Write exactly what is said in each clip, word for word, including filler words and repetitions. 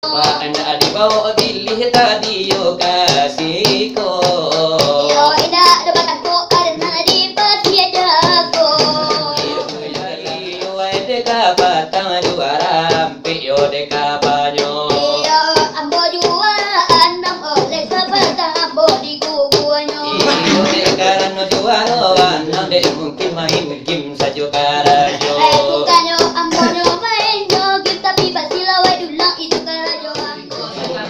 Pak, indak dibawok bilih tadi yo ka siko. Iyo, indak ado batangkok, karano di pasiak jago. Iyo, iyo, dek ka patang juara ampek yo dek ka banyo. Iyo, ambo juara anam oleh ka patang ambo diguguanyo. Iyo, dek karano juara anam dek mungkin main game sajo karajo. Eh, bukannyo ambo nyo main nyo game, tapi basilawai dulang itu karajo ambo.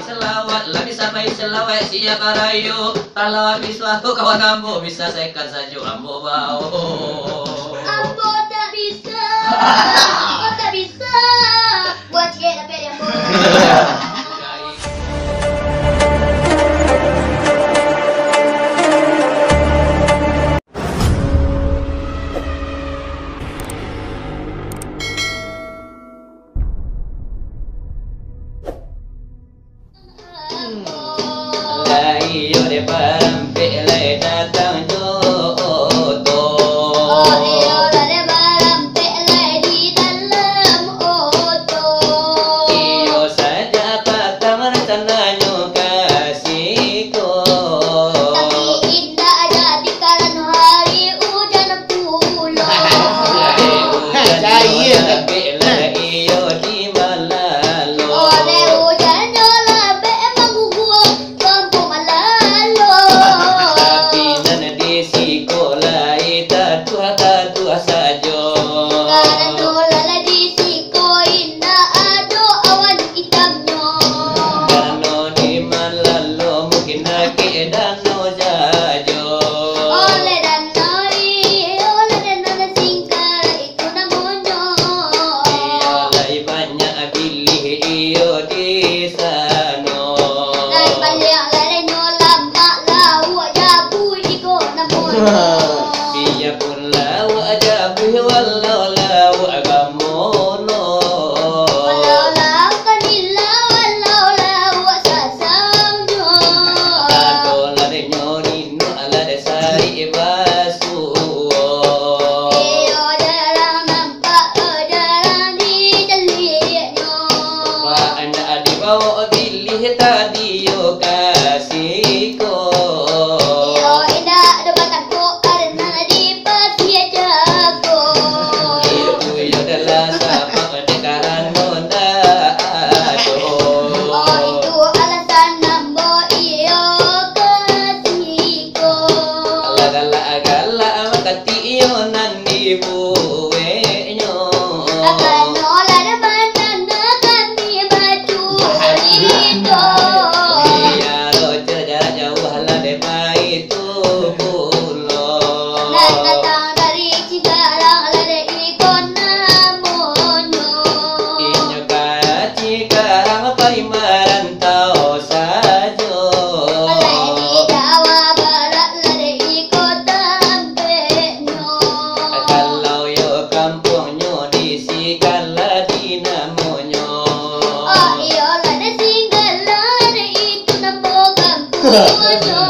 Selawat, lah bisa main selawat siap barayo. Kalau habis waktu kawan ambo bisa sekat sajo ambo bawa. Ambo tak bisa, ambo tak bisa. Buat ciek tapi ada ambo. Lai iyo dek barampek lai datang jo oto. Oh, iyo lah dek barampek lai di dalam oto. Iyo saja patang rancananyo ka siko. Tapi indak jadi karano hari ujan pulo. Hari ujan pulo, tapi lai iyo di malalo. Oleh ujan nyo labek manggugua kampuang malalo. Tapi nan di siko lai tatuah-tatuah sajo. Karano lalai di siko indak ado awan itamnyo. Karano di malalo mungkin akeh dano jajo. Oleh dano iyo, oleh dano singkarak itu namonyo. Iyo lai banyak bilih iyo di sano. Lai paliang lalenyo lamak lauak jabu iko namonyo. Biapun lauak jabu walau lauak gamono. Walau lauak kanila, walau lauak sasaunyo. Ado lalenyo rindu alah dek sarik basuo. Iyo jarang nampak, jarang dicaliaknyo. Pak, indak dibawok bilih tadi yo ka siko. Iyo indak ado batangkok, karano di pasiak jago. Itu yo adalah sabab dek karano ndak ado. Oh, itu alasan ambo iyo ka siko. Galak-galak wakati iyo nan dibueknyo. Karano lah dek mandanga kami bacurito. Iyo, jarak jauah lah dek baitu pulo. Nan datang dari Cikarang lah dek iko namonyo. Inyo ka Cikarang pai marantau sajo. Lai di Jawa Barat lah dek iko tampeknyo. Kalau yo kampuangnyo di Sigala di namonyo. Oh, iyo lah dek Sigala, dek itu namo kampuangnyo.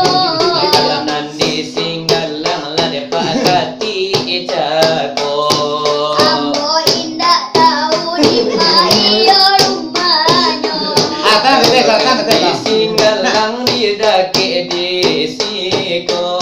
Kalau nan di Singgalang lah dek Pak Kati Cako. Ambo indak tahu di ma iyo rumahnyo. Atang kete, atang kete, di Singgalang di dakek di siko.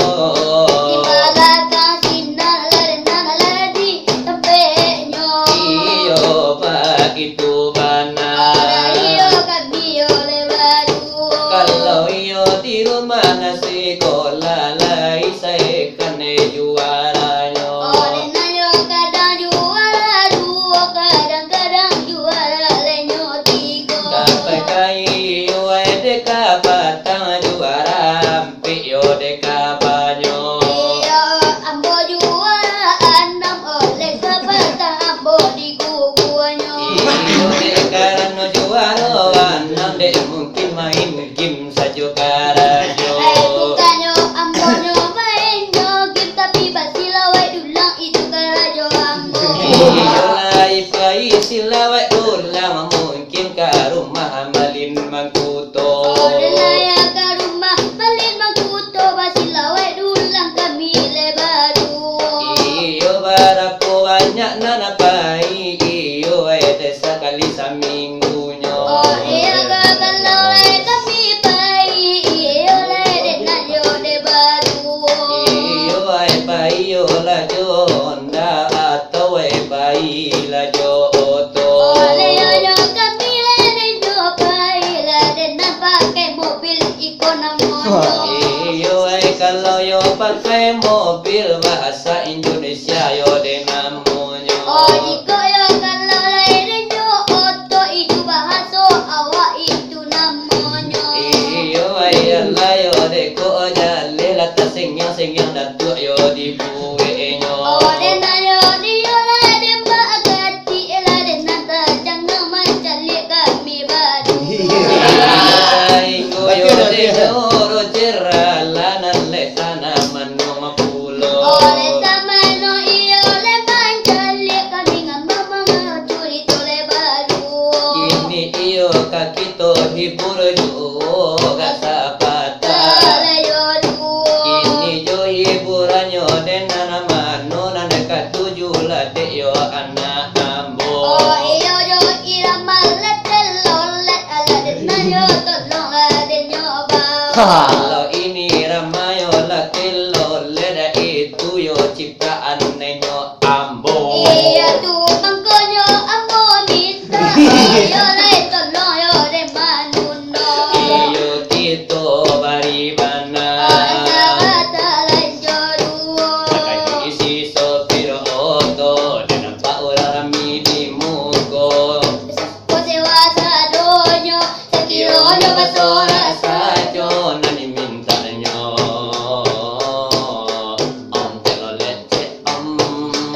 Di balakang sinan lah dek nan lah di tampeknyo. Iyo, Pak, itu bana. Lah iyo kami oleh baduo. Kalau iyo di rumah nasi kola lai saekan juaranyo. Oleh nan iyo kadang juara duo, kadang-kadang juara lenyo tigo. Kapai kai iyo dek kapatang juara ampek yo dek kabanyo. Iyo, ambo juara anam oleh kapatang ambo diguguanyo. Iyo, dek karano juaro anam dek mungkin main game sajo karajo. Eh, bukannyo ambo nyo main nyo game, tapi basilawai dulang itu karajo ambo. Iyo, lai pai silawai dulang mungkin ka rumah Malin Mangkuto. Odeh lah yo ka rumah Malin Mangkuto, basilawai dulang kami lai baduo. Iyo, barapo banyak nan pai, iyo, eh, dek sakali saminggunyo. Oh, iyo, ka Pakai mobil bahasa Indonesia yo dek namonyo. Oh, jikok yo kalau lai den jo oto itu bahaso awak itu namonyo. Iyo, ayolah yo dek ko jaleh lah tasengiang-sengiang datuak yo dibueknyo. Oh, den ayo diyo lah den bak katik lah den nan tacangang mancaliak kami baduo. Iyo, ayo dek nyo rojer lah nan lek tanaman. Oleh tamanuang iyo leh mancaliak kami ngambang mangacuri toleh baduo. Kini iyo ka kito hibur juo gak sapatah. Lah yo duo. Kini jo hiburannyo den nan mano nan katuju lah dek yo anak ambo. Oh iyo jo irama lah telolet alah den nan yo tolong lah den nyo ba. Kalau ini rama yo lah telolet, itu yo ciptaan nenyo ambo. Iyo tu mangkonyo ambo minta, iyo lai tolong yo dek manuno. Iyo kito bari bana. Asa kata lanjo duo. Isi sopir oto, den nampak urang rami di muko. Ko sewa sadonyo. Sakironyo basorak sajo nan dimintanyo. Om telolet cek om.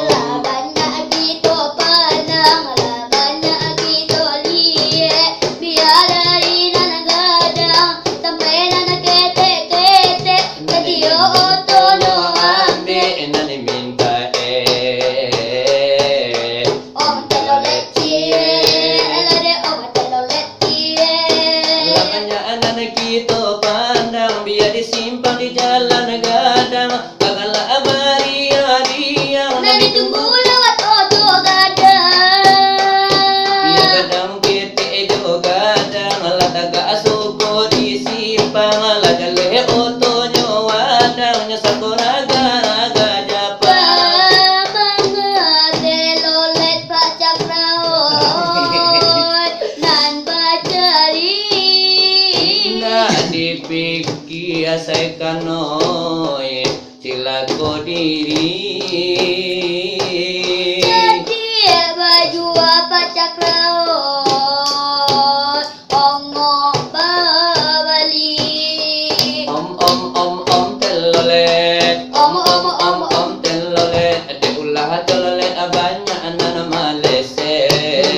Lah banyak kito pandang, lah banyak kito liek. Bia dari nan gadang sampai nan ketek-ketek. Jadi otonyo ambek nan diminta e. Om telolet ciek, lah dek om telolet ciek. Lah banyak nan kito pandang, bia di simpang di jalan gadang, bagalak bariang-riang, nan ditunggu lewat oto gadang. Bia gadang ketek jo gadang, lah tagak suko di simpang, lah jaleh otonyo wadang, nyo sako raga-raga japang. Manga telolet pacak raoi nan bacari. Indak dipikia sae kanoi cilako diri. Jadi bajua pacak raoi. Ongok babali. Om, om, om, om, telolet. Om, om, om, om, telolet. Dek ulah telolet, banyak nan maleset.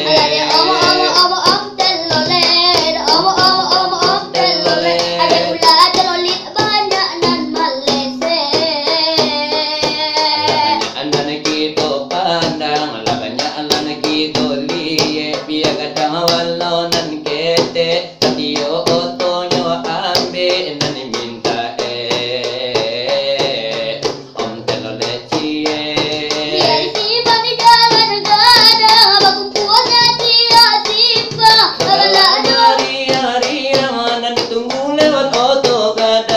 Alah dek om, om, om, om, telolet. Om, om, om, om, telolet. Dek ulah telolet, banyak nan maleset. Banyak nan kito pandang, lah banyak nan kito liek, bia gadang walau nan ketek, satio otonyo ambek nan diminta e. Om telolet ciek. Bia di simpang di jalan gadang, bakumpua satiok simpang, bagalak do. Riang-riang nan ditunggu lewat oto gadang.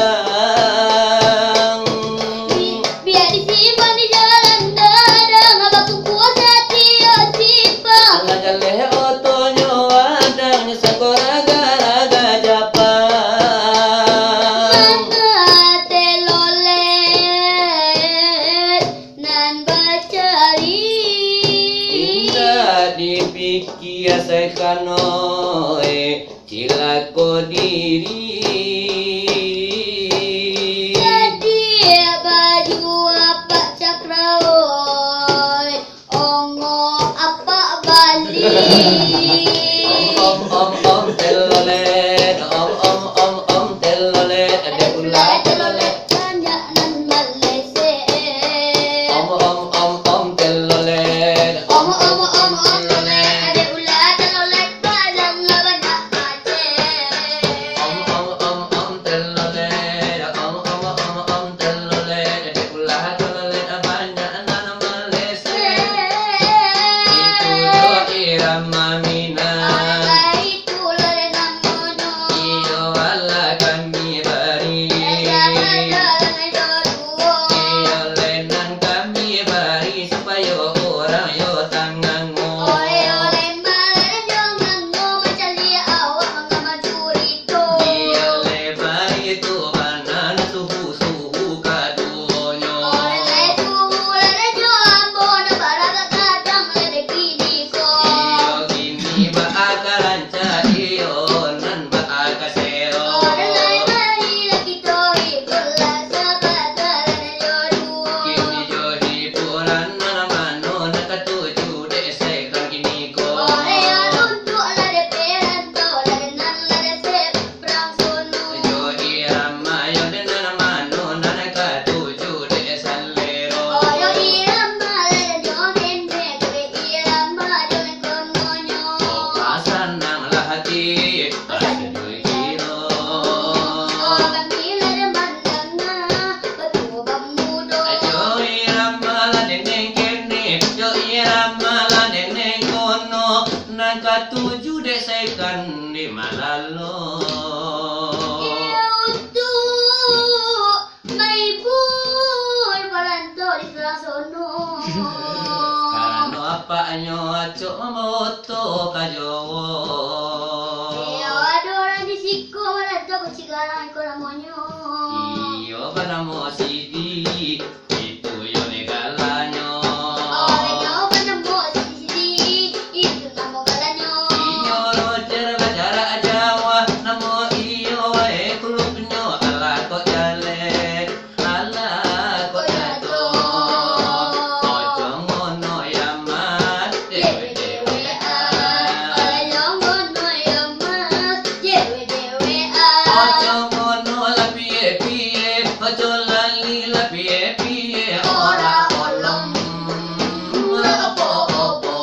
Bia di simpang di jalan gadang, bakumpua satiok simpang. Lah jaleh otonyo wadang, nyo sako raga-raga japang. Manga telolet nan bacari. Indak dipikia sae kanoi. Cilako diri. Jadi bajua pacak raoi, ongok apak bali. Om, om, om, om, telolet. Om, om, om, om, telolet. Dek ulah telolet, banyak nan maleset. Om, om, om, om, telolet. Om, om, om, om, telolet. Dek ulah telolet, banyak nan banyak. Malalo. Iyo, untuak mahibur parantau di sabalah sono. Karano apaknyo acok mambawo oto ka Jowo. Iyo, ado urang di siko marantau ka Cigarang iko namonyo. Iyo, banamo Sidi. Itu yo ne galanyo. Orangnyo banamo Sidi, itu namo galanyo. Inyo rojer bajarak jauah, namo iyo wae kulupnyo, alah kok jaleh, alah kok jatuah. Ojo ngono ya mas, dewe-dewean. Ojo ngono lah pie-pie, ojo lali lah pie-pie, ora olom, ora opo-opo,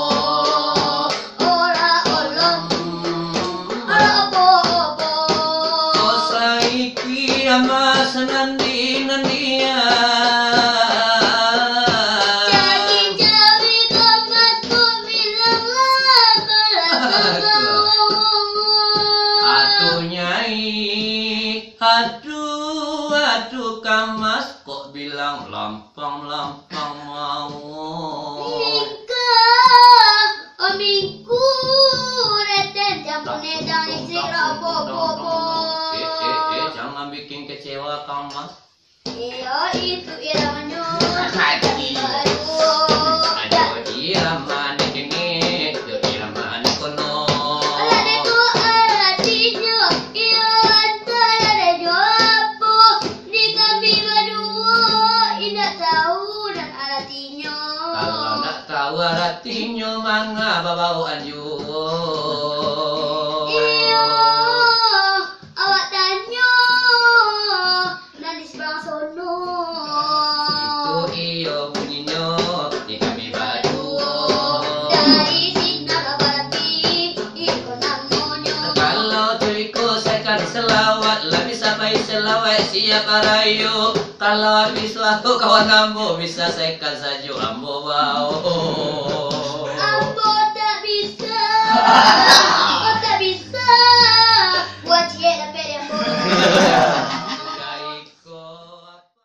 ora olom, ora opo-opo. Kok saiki amas nandi-nandian. Cari-cari ka mas kok bilang lah balakang. Aduh, Nyai. Aduh, aduh, ka mas kok bilang lampang-lampang mau. Mingka, oh mingku, reten jamu nedang istri rapo-popo. Eh, eh, eh, jangan bikin kecewa ka mas. Iyo, itu iramanyo. Aduh. Aduh, irama ni kini, yo irama ni kono. Alah deh ko aratinyo, iyo antara deh jo apo, di kami baduo indak tahu nan aratinyo. Kalau nak tahu aratinyo, manga babawaan juo. Iyo, awak tanyo. Nan di sabalah sono. Itu iyo bunyinyo, di kami baduo. Dari sinan ka barapi, iko namonyo. Kalau tu iko second selawat, lah bisa pai selawat siap barayo. Kalau habis waktu kawan ambo, bisa second sajo ambo bao. Ambo tak bisa.